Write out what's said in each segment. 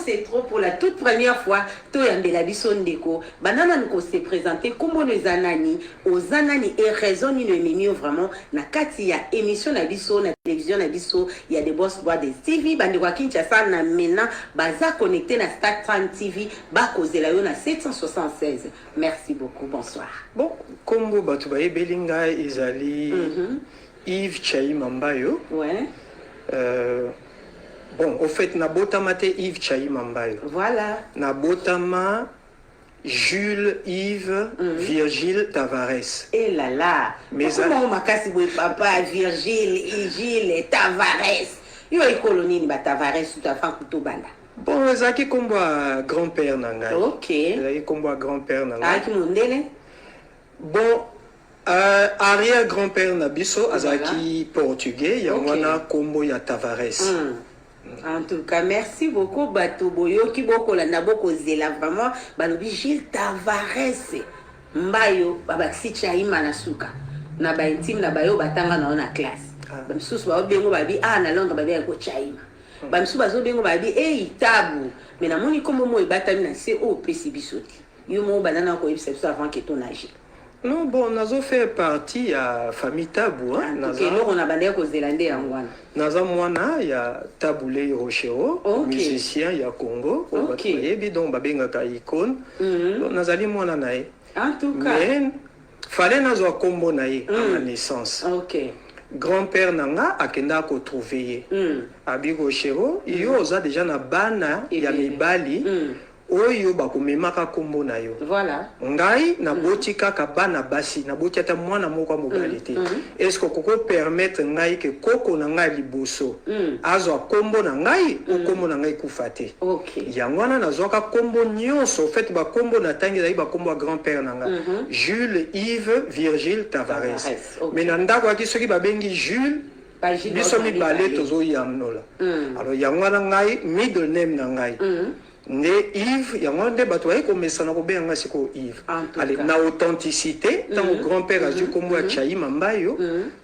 c'est trop. Pour la toute première fois toyambela biso ndeko. Banda nanu ko se présenter, kombo no eza nani, oza nani et raison nini ememi yo vraiment na kati ya émission na biso na télévision na biso ya The Boss Brothers TV. Bandeko ya Kinshasa na maintenant baza connecté na Star Time TV, bakozela yo na 776. Merci beaucoup, bonsoir. Bon, kombo bato bayebeli ngai ezali Yves Chaima Mbayo. Bon, au fait, nabotama te Yves Chaima Mbayo. Nabotama Jules Yves Virgile Tavares. E là là. Mais Okomao makasi boye, papa Virgile Gilles Tavares, yo ekolo nini? Batavares tout avant kutobanda. Bon, ezalaki nkombo ya grand père na ngai. Ezalaki nkombo ya grand père na ngai. Ayaki mondele? Bon, arrière grand père na biso azalaki portugais, yango wana nkombo ya Tavares. En tout cas, merci beaucoup. Bato boyoki, bokolanda, bokozela vraiment. Balobi Gilles Tavares Mbayo, babakisi Chaima na suka. Na baintime na bayo batanga na yo na classe. Bamisusu baobengo babi ah na Londres, babi yango Chaima. Bamisusu bazobengo babi ei Tabu. Mais namoni kombo mo ebatami na se oyo opesi biso te. Yo moko banda na koyebisa biso avant ke tonage. Non, bon, nazo faire partie ya famille Tabu, hein. En tout cas, eloko na bandaki kozela nde yango wana. Naza mwana ya Tabu Ley Rochereau, musicien ya Congo oyo bato bayebi, donc babengaka icône. Donc nazali mwana na ye. En tout cas. Mais fallait nazwa nkombo na ye à ma naissance. Grand-père na nga akendaka kotrouve ye. Abi Rochereau, yo oza déjà na bana ya Ebele. mibali oyo bakomemaka nkombo na yo. Ngai naboti kaka bana basi, naboti ata mwana moko ya mobali te. Est ce okoki permettre ngai ke koko na ngai ya liboso azwa nkombo na ngai po nkombo na ngai ekufa te? Yango wana nazwaka nkombo nyonso. Au fait, bakombo natangi ezali bakombo ya grand père na ngai, Jules Yves Virgile Tavares. Tavares, ok. Mais na ndako yaki, soki babengi Jules, Ba Jules biso bazwa mibale mibale. Tozoyamnola. Alors yango wana ngai middle name na ngai nde Yves, yango wana nde bato baye komesana kobenga ngai sikoyo Yves. En tout Ale cas. Na authenticité, ntango grand père azwi nkombo ya Chaima Mbayo,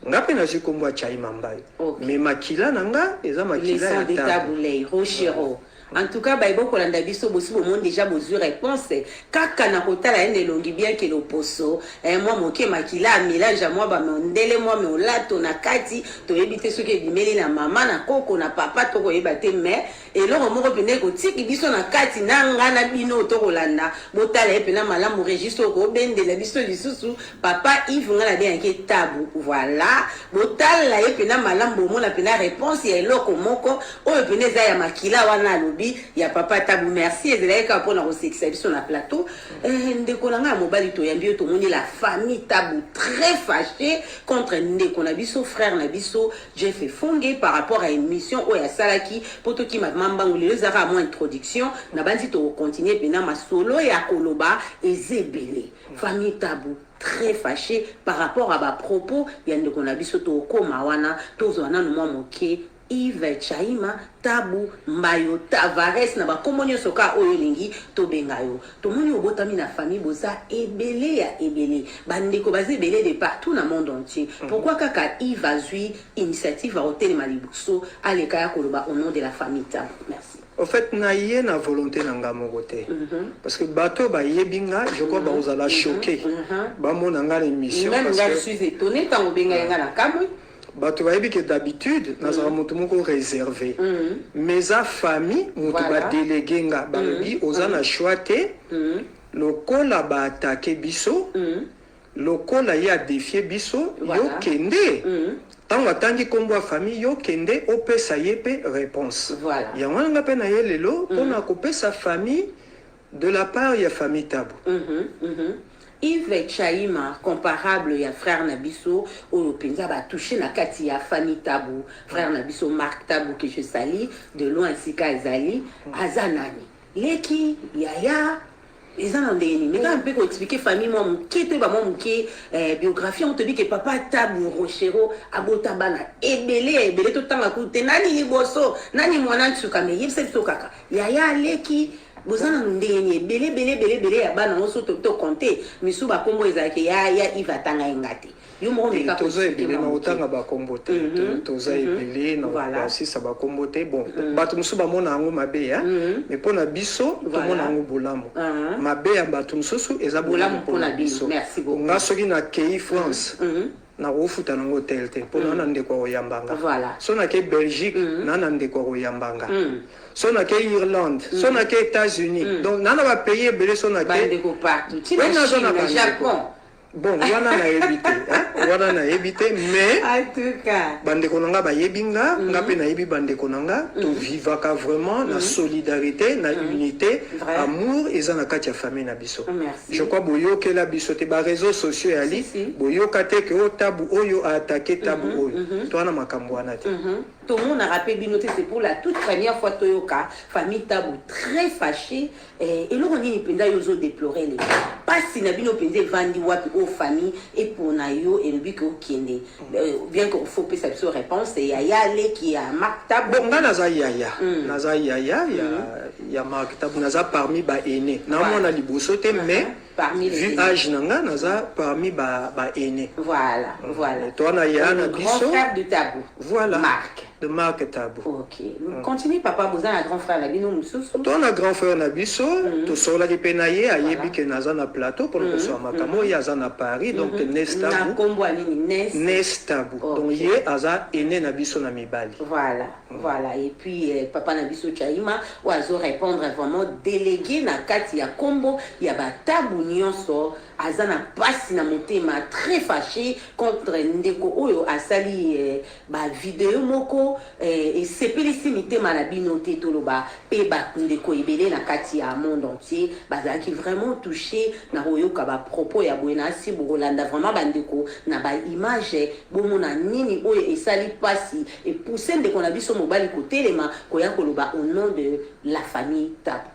nga mpe nazwi nkombo ya Chaima Mbayo. Mais makila na nga eza Le makila sang ya de Tabu. Tabu Ley Rochereau. En tout cas, baye bokolanda biso, bosi bomoni déjà, bozwi réponse kaka na kotala ye na elongi, bien ke loposo mwa moke, makila ya mélange ya mwa bamondele, mwa molato na kati. Toyebi te soki ebimeli na mama, na koko, na papa, tokoyeba te. Mais eloko moko mpena ekotiki biso na kati na nga na bino tokolanda, botala ye mpena malamu. Registre okobendela biso lisusu papa Yves, nga nabengaki Tabu. Voilà, botala ye mpena malamu, bomona mpena réponse ya eloko moko oyo mpena eza ya makila wana alobi ya papa Tabu. Merci, ezalaki kaka mpona kosekisa biso na plateau. Ndeko na ngai ya mobali, toyambi yo. Tomoni la famille Tabu très fâché contre ndeko na biso, frère na biso Jeff Efonge, par rapport à émission oyo asalaki. Mpo tokima mbangu, lelo ezalaka mwa introduction na bandi, tokocontinue mpena masolo ya koloba eza ebele. Famille Tabu très fâché par rapport à bapropos ya ndeko na biso. Tokóma wana, tozwa nanu mwa moke. Yves Chaima Tabu Mbayo Tavares, na bakombo nyonso kaka oyo olingi tobenga yo, tomoni obotami na famille boza ebele ya ebele, bandeko baza ebele de partout na monde entier. Pourquoi kaka Yves azwi initiative akotelema liboso, aleka ya koloba au nom de la famille Tabu? Merci. Au fait, na ye na volonté na nga moko te, parce que bato bayebi nga, je crois bakozala choqué bamona nga na émission. Même parce nga, que je suis étonné ntango obengai nga na kamwe. Bato bayebi ke d'habitude nazala moto moko réservé, mais eza famille moto badélégué nga, balobi oza na choix te, lokola baattaquer biso, lokola ye adéfier biso, yo kende. Ntango atangi nkombo ya famille, yo kende opesa ye mpe réponse. Yango wana nga mpe na ye lelo mpona kopesa famille de la part ya famille Tabu. Yves Chaima, comparable ya frère na biso oyo mpenza batouche na kati ya famille Tabu, frère na biso Marc Tabu, que je salue de loin esika ezali, aza nani? Leki, yaya, eza na ndenge nini? Meka mpe koexpliquer famille mwa moke, toyeba mwa moke biographie yango. Toyebi ke papa Tabu Rochereau abota bana ebele ya ebele, totanga kutu te nani liboso, nani mwana nsuka. Me yebisa biso kaka yaya, leki, Boza nanu ndenge nini? Ebele ebele ebele ebele ya bana yango, so tocompter misu, bakombo ezalaki ya Ive, atanga ye nga te, yo moko meka. Toza ebele, na kotanga bakombo te. Toza ebele, na kosisa bakombo te. Bon, bato mosusu bamona yango mabe, mais mpo na biso tomona yango bolamu. Mabe ya bato mosusu eza bolamu mpona biso. Nga soki nakei France, nakofuta nango hotel te, mpo naa na ndeko ya koyambanga. So nake Belgique, naa na ndeko ya koyambanga. So nake Irlande, so nake États-Unis, donc naa na bapays ebele. So nake, naza na bandeko. Bon, wana nayebi te, wana nayebi te, mais bandeko na nga bayebi nga, nga mpe nayebi bandeko na nga. Tovivaka vraiment na solidarité, na unité, amour eza na kati ya famille na biso. Je crois boyokela biso te, baréseaux sociaux eyali, boyoka te ke o Tabu oyo aattaquer Tabu oyo. To wana makambo wana te. Tomonaka mpe bino te. C'est pour la toute première fois toyoka famille Tabu très fâché. Eloko nini mpenza yo ozodéplorer lelo? Mpasi na bino mpenza evandi wapi, oyo famille epona yo elobi ke okende, bien que faut opesa biso réponse ya ya leki ya Mark Tabu? Bon, nga naza yaya, naza yaya ya Mark Tabu, naza parmi baaînés. Naomona liboso te, mais parmi les vu âge na nga, naza parmi ba aînés. Voilà. To wana yaya na biso. Grand frère de Tabu. Voilà. Marc. De Marc Tabu. Ok, continue papa. Boza na grand frère na bino mosusu? To na grand frère na biso, tosololaki mpe na ye, ayebi ke naza na plateau mpona kosola makambo. Ye aza na Paris, donc Nes Na Tabu. nkombo ya nini? Nes? Nes Tabu. Donc ye aza aîné na biso na mibali. Voilà. Et puis papa na biso Chaima oyo azo répondre vraiment délégué na kati ya kombo ya batabu nyonso, aza na mpasi na motema, très fâché contre ndeko oyo asali bavideo moko esepelisi mitema na bino te. Toloba mpe bandeko ebele na kati ya monde entier bazalaki vraiment touché na koyoka bapropos ya boye. Na asi bokolanda vraiment bandeko na baimage, bomona nini oyo esali mpasi epousser ndeko na biso mobali kotelema koya koloba au nom de la famille Tabu.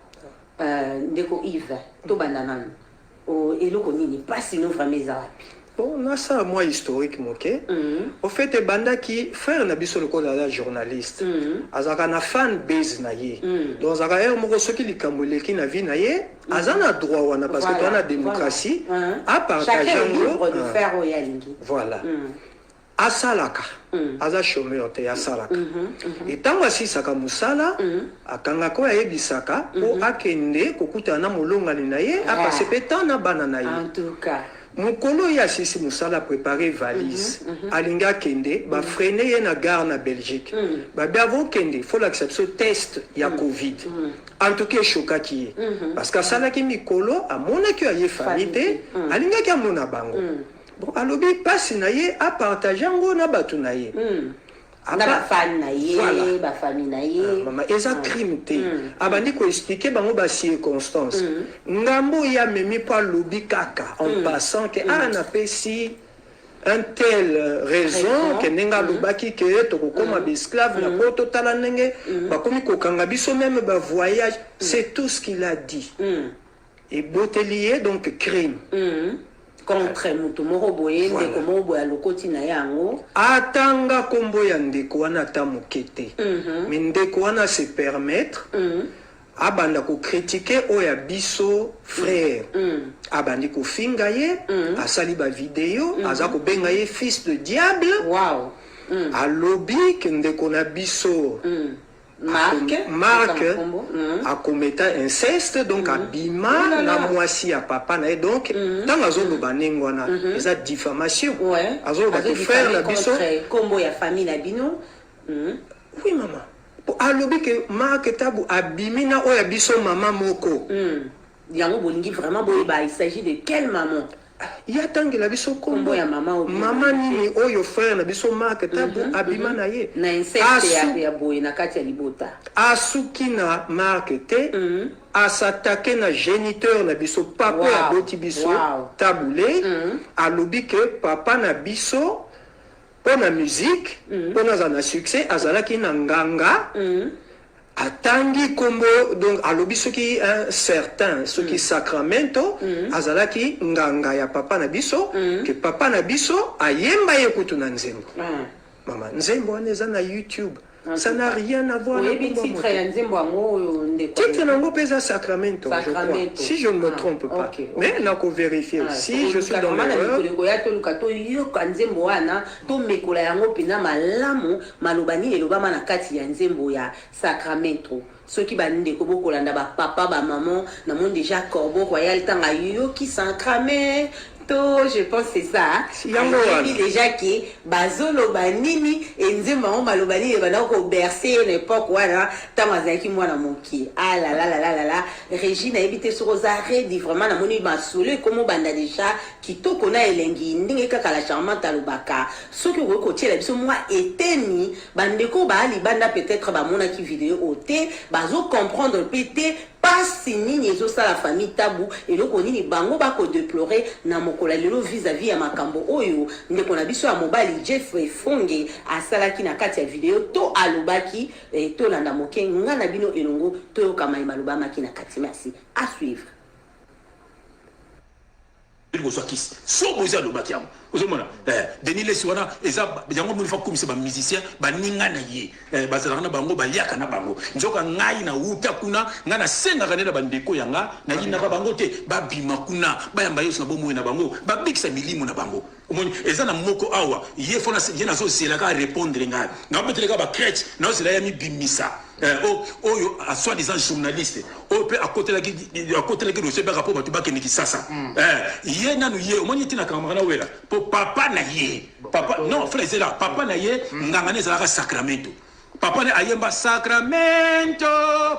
Ndeko Yves, tobanda nanu. Eloko nini mpasi no vraiment eza wapi? Bon, nasala mwa historique moke. Au fait, ebandaki frère na biso, lokola aza journaliste, azalaka na fan base na ye. Donc azalaka heure moko, soki likambo eleki na vie na ye, aza na droit wana, parce que toza na démocratie, apartage yango. Voilà. Asalaka, aza chômeur te, asalaka. Ntango asisaka mosala, akangaka oyo ayebisaka mpo akende kokutana na molongani na ye, apasser mpe temps na bana na ye. Mokolo oyo asisi mosala, préparer valise, alingi akende, bafreiner ye na gare na Belgique. Babi avokende, faut lakisa biso test ya Covid. En tout cas, eshokaki ye, parce que asalaki mikolo amonaki oyo aye famille te, alingaki amona bango. Bon, alobi mpasi na ye, apartager yango na bato na ye. Na bafani na ye, bafamille na ye. Mama, eza crime te. Abandi koexpliquer bango bacirconstance. Ngambo oyo amemi mpo alobi kaka en passant ke a napesi un tel raison, ke ndenge alobaki ke tokokóma baesclave na po totala ndenge bakomi kokanga biso, même bavoyage. C'est tout ce qu'il a dit. Eboteli ye donc crime. Contre moto moko boye, ndeko moko boye alokoti na ye yango. Atanga nkombo ya ndeko wana ata moke te, mais ndeko wana se permettre abanda kocritiquer oyo ya biso frère, abandi kofinga ye, asali bavideo, aza kobenga ye fils de diable. Alobi ke ndeko na biso Mark. Mark akometa inceste, donc abima Oh là na là. mwasi ya papa na ye. Donc ntango azoloba ndenge wana, eza diffamation. Azoloba ke frère na biso Nkombo ya famille na bino. Oui mama, po alobi ke Mark Tabu abimi na oyo ya biso mama moko. Yango bolingi vraiment boyeba il s'agit de quelle maman? Ye atangela biso kombo kombo ya mama oyo. Mama nini oyo frère na biso Mark Tabu abima na ye? Na inceste ya boye na kati ya libota. Asuki na Mark te, as'attaquer na géniteur na biso, papa oyo aboti biso, Tabu Ley. Alobi ke papa na biso, mpo na musique, mpo na aza na succès, azalaki na nganga. Atangi nkombo, donc alobi soki un certain soki Sacramento azalaki nganga ya papa na biso, ke papa na biso ayemba ye kutu na nzembo. Mama, nzembo wana eza na YouTube, ça n'a rien à voir na Oyebi kombo ya titre moto. ya nzembo yango oyo ndeko? Titre nango mpe eza Sacramento, je crois, Sacramento. si je ne me Ah, trompe pas. ok. Mais nakovérifier Ah, si je suis dans tokoluka vraiment na l'erreur. mikolo ekoya, toluka toyoka nzembo wana, tomekola yango mpenza malamu, maloba nini elobama na kati ya nzembo ya Sacramento. Soki bandeko bokolanda, bapapa, bamama, namoni déjà Corbeau Royal, ntango ayoki Sacramento, je pense c'est ça. Si, yango wana. Ayebi déjà ke bazoloba nini e nzembo yango maloba nini ebanda kobercer ye na époque wana ntango azalaki mwana moke. Alalalalala, Régine, ayebi te soki oza ready. Vraiment namoni masolo ekoma obanda déjà kitoko na elengi, ndenge kaka la charmante alobaka. Soki okoki kotiela biso mwa eteni, bandeko baa libanda peut-être bamonaki video oyo te, bazocomprendre mpe te pasi nini ezosala famille Tabu, eloko nini bango bakodéplorer na mokolo ya lelo vis-à-vis ya makambo oyo ndeko na biso ya mobali Jeffrey Fonge asalaki na kati ya video to alobaki. Tolanda moke, nga na bino elongo, toyoka mai malobamaki na kati. Merci, à suivre. Kozwa kisi so bozi alobaki yango, ozomona Denis Lesi wana eza yango moni fa komisa bamusicien baninga na ye, bazalaka na bango, baliaka na bango. Nzoka ngai nauta kuna, ngai nasengaka nde na bandeko ya nga, nayinaka bango te, babima kuna, bayamba Yesu na bomoi na bango, babikisa milimo na bango. Omoni, eza na moko awa, ye fo ye nazozelaka répondre ngai, naobeteleka bacrete, nazozela ya mibimisa. Oyo soi disant journaliste oyo mpe akotelaki dossier baka mpo bato bakende Kisasa. Ye nanu ye omoni ntina akangamaka na wela mpo papa na ye, papa non frère, ezela papa na ye nganga ne ezalaka Sacramento. Papa ne ayemba Sacramento,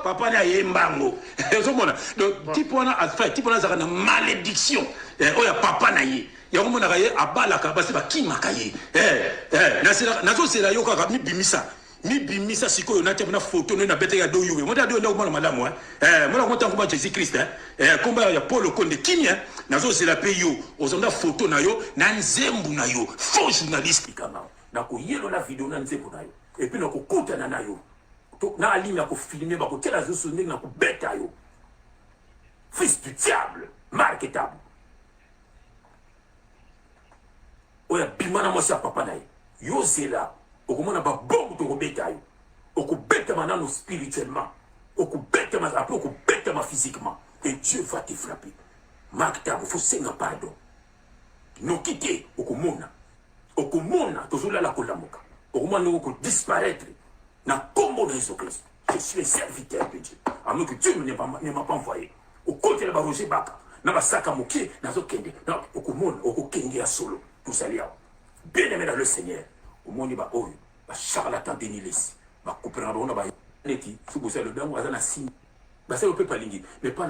papa ne ayemba yango. Ozomona, donc type wana, enfin type wana azalaka na malédiction oyo ya papa na ye. Yango monaka ye abalaka basi, bakimaka ye. Nazozela yo kaka mibimisa, mibimisa sikoyo. Natia na foto no nabetaki ya do yuwe mota do ndako mwana malamu, mwana ngo ntango Jésus Christ, komba ya Paul Konde kimia. Nazozela mpe yo ozonda foto na yo na nzembo na yo, faux journaliste. Kanga nakoyelo na video na nzembo na yo, et puis nakokutana na yo na alimi ya kofilmer, bakotiela zusu ndenge nakobeta yo, fils du diable Mark Tabu oyo abima na mwasi ya papa na ye. Yo zela, okomona babongo tokobeta yo, okobetama nano spirituellement, okobetama, après okobetama physiquement, et Dieu va te frapper. Mark Tabu, faut senga pardon noki te. Okomona, okomona tozolala kolamuka, okomona ndenge okodisparaître na nkombo na Yesu Kristo. Je suis un serviteur de Dieu, à moins que Dieu ne m'a pas envoyé. Okotela baroger baka na basaka moke, nazokende, okomona, okokende ya solo. Tozali awa, bien aimé dans le Seigneur. Omoni baoyo bacharlatan Denis Lesi bakopelaka bango na ba neti soki bosala lobi yango aza na signe, basali mpe balingi mais pas.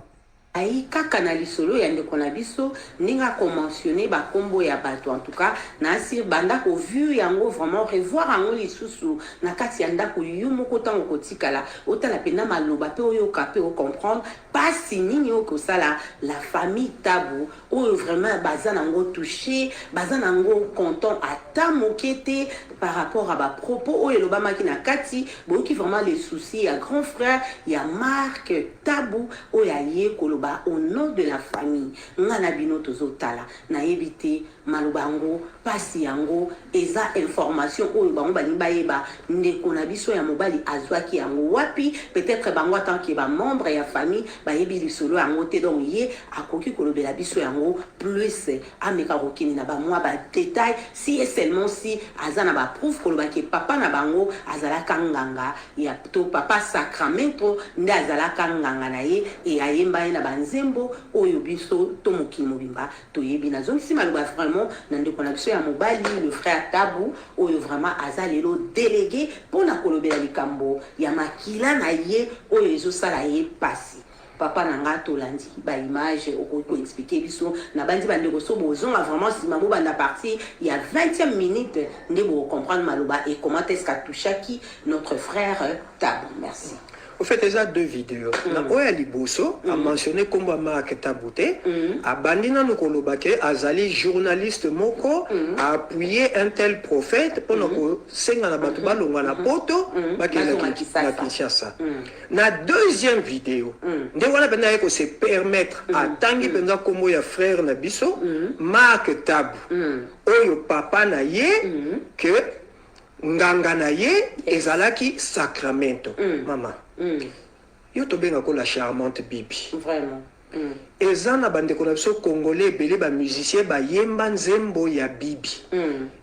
Ayi kaka na lisolo ya ndeko na biso, ndenge akomentionner bakombo ya bato. En tout cas nasi banda kovue yango, vraiment revoir yango lisusu na kati ya ndako yo moko, ntango kotikala otala mpenza maloba mpe oyoka mpe ocomprendre mpasi nini oyo kosala la famille Tabu oyo. Vraiment baza nango touché, baza nango content ata moke te par rapport à bapropos oyo elobamaki na kati. Boyoki vraiment les soucis ya grand frère ya Mark Tabu oyo aye koloba au nom de la famille. Nga na bino tozotala, nayebi te maloba yango, mpasi yango eza information oyo bango balingi bayeba ndeko na biso ya mobali azwaki yango wapi. Peut-être bango en tant que bamembre ya famille bayebi lisolo yango te, donc ye akoki kolobela biso yango plus, ameka kokende na bamwa badétail, si et seulement si aza na bapreuve kolobaki papa na bango azalaka nganga ya to papa Sacramento nde azalaka nganga na ye e ayemba ye na banzembo oyo biso to mokili mobimba toyebi. Nazongisi maloba vraiment na ndeko na biso ya mobali, le frère Tabu, oyo vraiment aza lelo délégué mpona kolobela likambo ya makila na ye oyo ezosala ye pasi. Papa na nga, tolandi baimage, okoki koexpliquer biso na bandi bandeko so bozonga vraiment nsima, bobanda partir ya 20e minute nde bokocomprendre maloba et comment est-ce qu'atouchaki notre frère Tabu. Merci. Au fait, eza deux vidéos. Na oyo ya liboso, amentionne nkombo ya Mark Tabu te. Abandi nanu koloba ke azali journaliste moko, aappuye un tel prophète mpona kosenga na bato balongwa na poto, bakende Bazonga Kinshasa. Na Kinshasa. Na deuxième vidéo nde wana mpenza aye kose permettre, atangi mpenza nkombo ya frère na biso Mark Tabu, oyo papa na ye ke nganga na ye ezalaki Sacramento. Mama, Yo tobengako la charmante Bibi. Vraiment. Eza na bandeko na biso congolais ebele, bamusicien bayemba nzembo ya Bibi.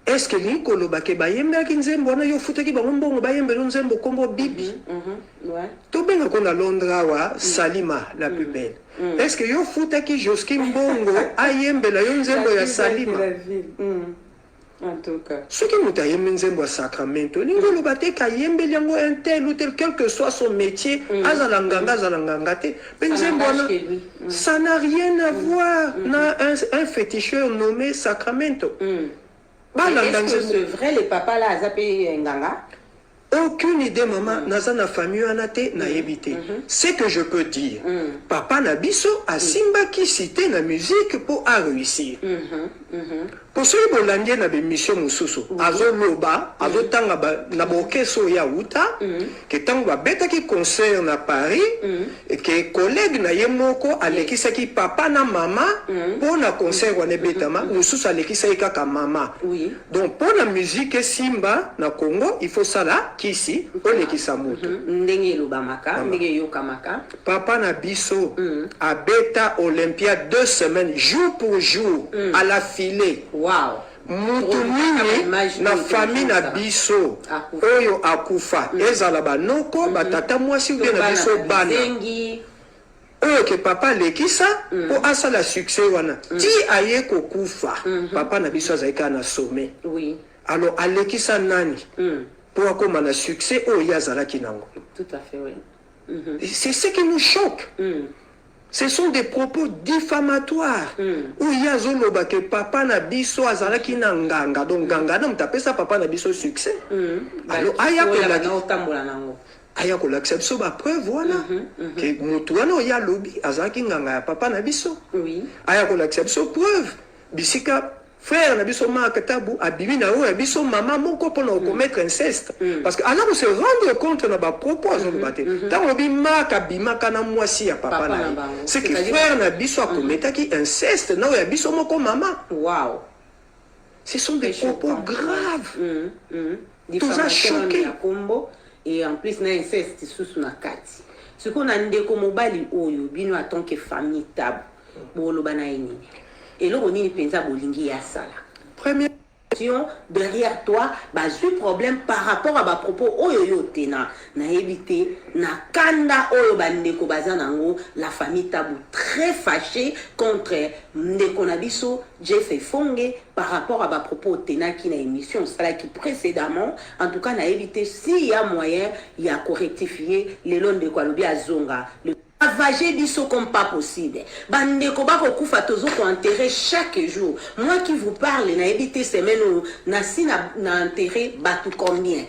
Est ce que elingi koloba ke bayembelaki nzembo wana, yo ofutaki bango mbongo bayembela nzembo nkombo Bibi? Tobengako na Londres awa Salima la plus belle. Est ce que yo ofutaki Joski mbongo ayembela yo nzembo ya Salima? En tout cas. Soki moto ayembi nzembo ya Sacramento, elingi oloba te kayembeli yango un tel ou tel, quel que soit son métier, azala nganga, azala nganga te, mpe nzembo wana, ça n'a rien à voir na un féticheur nommé Sacramento. Balanda nzembo. C'est vrai, le papa là aza mpe nganga? Aucune idée, mama. Naza na famille wana te, nayebi te. Ce que je peux dire, papa na biso asimbaki te na musique mpo aréussir, po soki bolandi ye na bémission mosusu, azoloba, azotanga na baorchestre oyo awuta, ke ntango babetaki concert na Paris, ke collègue na ye moko alekisaki papa na mama mpo na concert wana ebetama, mosusu alekisaki kaka mama. Donc mpo na musique esimba na Congo, il faut sala kisi, olekisa moto. Ndenge elobamaka, ndenge eyokamaka. Papa na biso abeta Olympia 2 semaines jour pour jour, à la filée. Mutu nini na famille na biso oyo akufa, ezala banoko, batata mwasi, ubie na biso bana, oyo ke papa alekisa mpo asala succès wana ti aye kokufa? Papa na biso azali kaka na sommet. Alors alekisa nani mpo akóma na succès oyo ye azalaki nango? Tout à fait, oui. C'est ce qui nous choque. Ce sont des propos diffamatoires oyo ye azoloba ke papa na biso azalaki na nganga. Donc nganga na moto apesa papa na biso succès. Alors aya otambola nango. Aya kolakisa biso bapreuve wana ke motu wana oyo alobi azalaki nganga ya papa na biso. Aya kolakisa biso preuve bisika frère na biso Mark Tabu abimi na oyo ya biso mama moko mpona kocommettre inceste, parce que aza kose rendre compte na bapropos azoloba te. Ntango olobi Mark abimaka na mwasi ya papa na ye, c'est que frère na biso akometaki inceste na oyo ya biso moko mama. Ce sont des propos graves. Toza choqué. Kombo et en plus na inceste susu na kati. Sikoyo na ndeko mobali oyo, bino en tant que famille Tabu, boloba na ye nini? Eloko nini mpenza bolingi ye asala? Premier Derrière toi bazwi problème par rapport à bapropos oyo yo te na nayebi te na kanda oyo bandeko baza nango. La famille Tabu très fâché contre ndeko na biso Jeff Efonge par rapport à bapropos otenaki na émission osalaki précédemment. En tout cas, nayebi te si ya moyen ya korectifier. Lelo ndeko alobi azonga ravage biso comme pas possible. Bandeko bakokufa, tozo koenterrer chaque jour. Moi qui vous parle, nayebi te semaine oyo nasi na enterré bato combien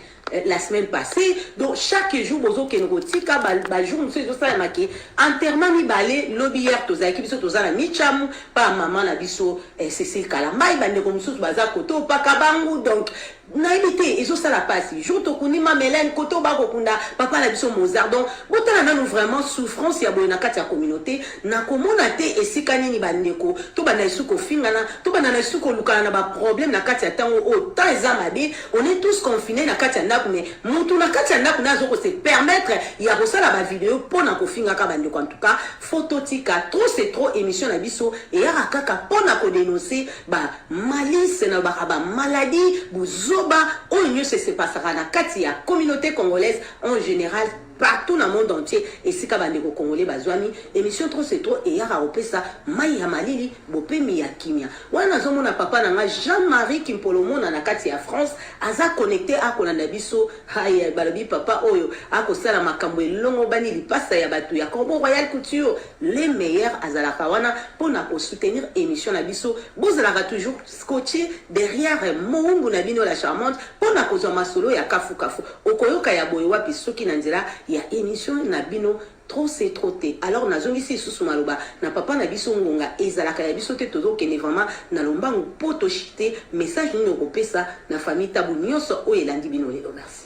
la semaine passée. Donc chaque jour bozokende kotika, bajour mosusu ezosalemaki enterrement mibale. Lobi, hier, tozalaki biso toza na Michamu pa mama na biso Cécile Kalambai. Bandeko mosusu baza kote opaka bangu. Donc nayebi te, ezosala mpasi. Jour tokundi Mamelene, kote oyo bakokunda papa na biso Mozart. Donc botala nanu vraiment souffrance ya boye na kati ya communauté. Nakomona te esika nini bandeko tobanda esu kofingana, tobanda na esu kolukana na baproblème na kati ya ntango oyo. Temps eza mabe, on est tous confinés na kati ya ndako, mais mutu na kati ya ndako na azoko se permettre ya kosala bavideo mpo na kofingaka bandeko. En tout cas, faut totika, trop c'est trop. Émission na biso eyaka kaka mpo na kodénoncer bamalice na baka bamaladie, bozoba oyo nyonso esepasaka na kati ya communauté congolaise en général, partout na monde entier esika bandeko congolais bazwami. Émission Trop c'est trop eyaka kopesa mai ya malili, bopemi ya kimia. Wana nazomona papa na nga Jean-Marie Kimpolomona na kati ya France, aza connecté, akolanda biso. Ay, balobi papa oyo akosala makambo elongo bani lipasa ya bato ya Corbeau Royal Couture, les meilleurs, azalaka wana mpona kosoutenir émission na biso. Bozalaka toujours scotché derrière mowumbu na bino la charmante mpona kozwa masolo ya kafukafu. Okoyoka ya boye wapi soki na nzela ya émission na bino Trop c'est trop te? Alors nazongisi lisusu maloba na papa na biso. Ngonga ezalaka ya biso te, tozokende vraiment na lombangu mpo toshite. Message nini okopesa na famille Tabu nyonso oyo elandi bino lelo? Merci.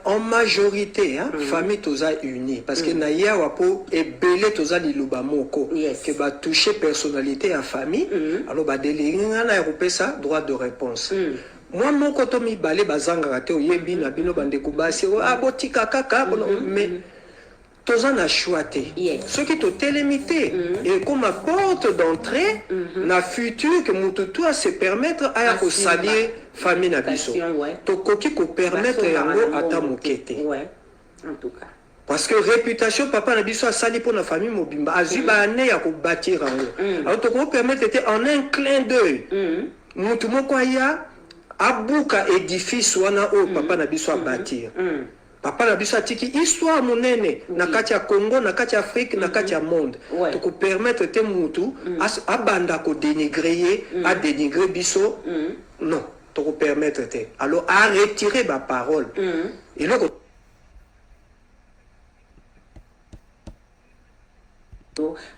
En majorité, hein, famille toza unie, parce que na yawa po ebele toza liloba moko ke batouche personnalité ya famille. Alors badelingi nga na ya kopesa droit de réponse. Mwa moko to mibale bazangaka te, oyebi na bino bandeko basi, ah, botika kaka, mais Toza na choix te. Yes. Soki totelemi te, ekoma porte d'entree na futur que mutu tout a se permettre aya ko Asimba. salir famille na biso. Passion, ouais. Tokoki ko permettre Basombaka yango na ata mbongo moke te. Ouais. En tout cas. Parce que réputation papa na biso asali pona famille mobimba, azwi ba années ya ko bâtir yango. Alors tokoki permettre te en un clin d'œil mutu moko aya abuka édifice wana oyo papa na biso a bâtir. Papa na biso atiki histoire monene na kati ya Congo, na kati ya Afrique, na kati ya monde. Ouais. Toko permettre te mutu abanda ko dénigrer ye, a dénigrer biso. Non, toko permettre te. Alors a retirer ba parole. Eloko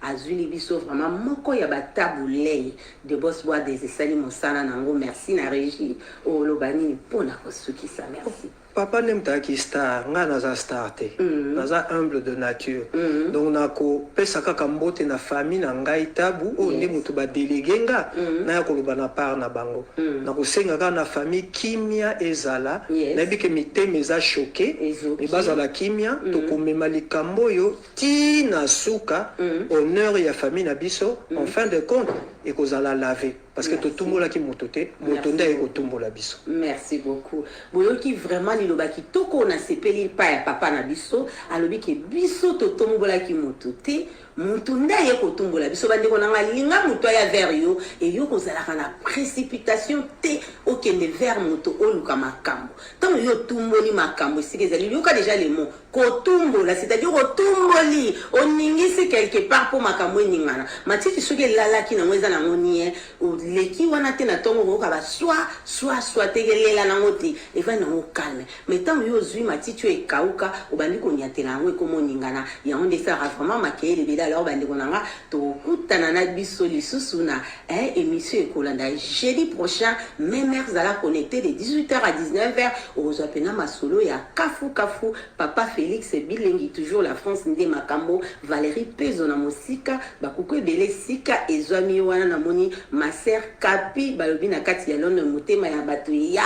azwili biso vraiment moko ya batabulei de Boss Boades esali mosala nango. Merci na régie. Oloba nini mpona kosukisa? Merci. Papa nde moto ayaki star, ngai naza star te. Naza humble de nature. Donc nakopesa kaka mbote na famille na ngai Tabu oyo nde moto badéléguer nga naya koloba na part na bango. Nakosenga kaka na famille kimia ezala. Nayebi ke mitema eza choqué, Ezoki. me bazala kimia, tokomema likambo oyo ti na suka, honneur ya famille na biso en fin de compte ekozala lavé parce que Merci. totumbolaki moto te, moto nde aye kotumbola biso. Merci beaucoup. Boyoki vraiment liloba kitoko, nasepeli pa ya papa na biso. Alobi ke biso totombolaki moto te, moto nde aye kotumbola biso. Bandeko na nga, linga moto aya vers yo, eyo kozalaka na précipitation te okende vers moto oluka makambo. Ntango yo otumboli makambo esika ezali, yoka déjà le mot kotumbola, c'est-à-dire otumboli, oningisi quelque part mpo makambo eningana. Matiti soki elalaki nango eza nango nie, oleki wana te na ntongo koyoka baswa swa swa te, elela nango te, evandi nango calme. Mais ntango yo ozwi matiti oyo ekauka, obandi koniatela yango, ekoma oningana, yango nde esalaka vraiment makeyele ebele. Alors bandeko na nga, tokutana na biso lisusu na émission ekolanda jeudi prochain, même heure. Zala connecté de 18h à 19h, okozwa mpena masolo ya kafu kafu. Papa Félix Bilengi, toujours la France nde makambo. Valérie Pezo na mosika, bakuku ebele sika ezwami wana. Namoni maser Kapi, balobi na kati ya Londres, motema ya bato ya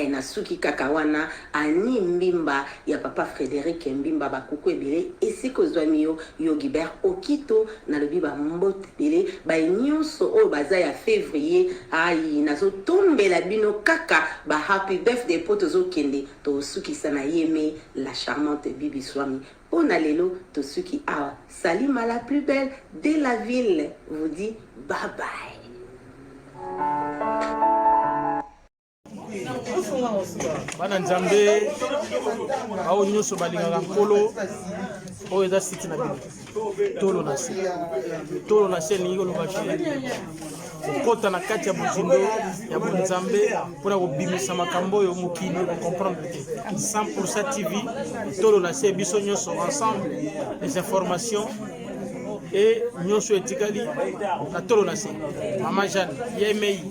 nasuki kaka wana. Ani Mbimba ya papa Frédéric Mbimba, bakuku ebele esika ozwami yo. Yo Gibert Okito, nalobi bambote ebele. Baye nyonso oyo baza ya février, ai nazotombela bino kaka ba happy birthday mpo tozokende tosukisa na yeme la charmante Bibi Swami. Mpo na lelo tosuki awa. Salima la plus belle de la ville vous dit bye bye. Bana Nzambe, bao nyonso balingaka Nkolo, oyo eza site na bino Tolo na Se. Tolo na Se elingi koloba ke kokɔta na kati ya bozindo ya bonzambe mpona kobimisa makambo oyo mokili ekocomprendre te. 100 TV, Tolo na Se, biso nyonso ensemble, les informations e nyonso etikali na Tolo na Se. Mama Jeanne yemei.